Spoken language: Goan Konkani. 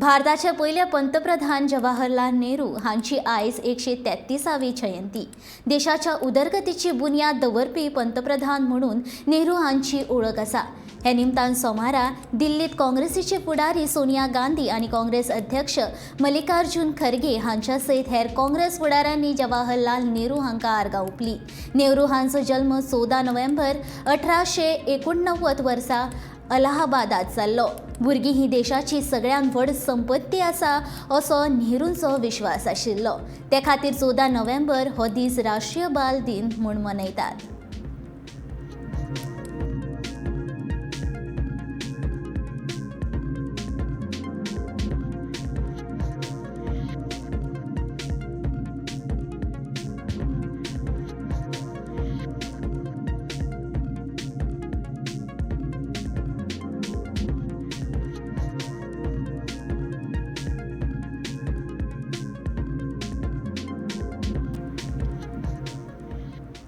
भारताचे पयले पंतप्रधान जवाहरलाल नेहरू हांची आयज 133वी जयंती. देशाच्या उदरगतीची बुन्याद दवरपी पंतप्रधान म्हणून नेहरू हांची ओळख आसा. हे निमतान सोमारा दिल्लीत काँग्रेसीचे फुडारी सोनिया गांधी आनी काँग्रेस अध्यक्ष मल्लिकार्जुन खरगे हांच्या सयत हेर काँग्रेस फुडाऱ्यांनी जवाहरलाल नेहरू हांकां आर्गां ओंपली. नेहरू हांचो जल्म 14 नोव्हेंबर 1889 वर्सा अलाहाबादात जाल्लो. भुरगीं ही देशाची सगळ्यांत व्हड संपत्ती आसा असो नेहरूंचो विश्वास आशिल्लो. ते खातीर 14 नोव्हेंबर हो दीस राष्ट्रीय बाल दिन म्हूण मनयतात.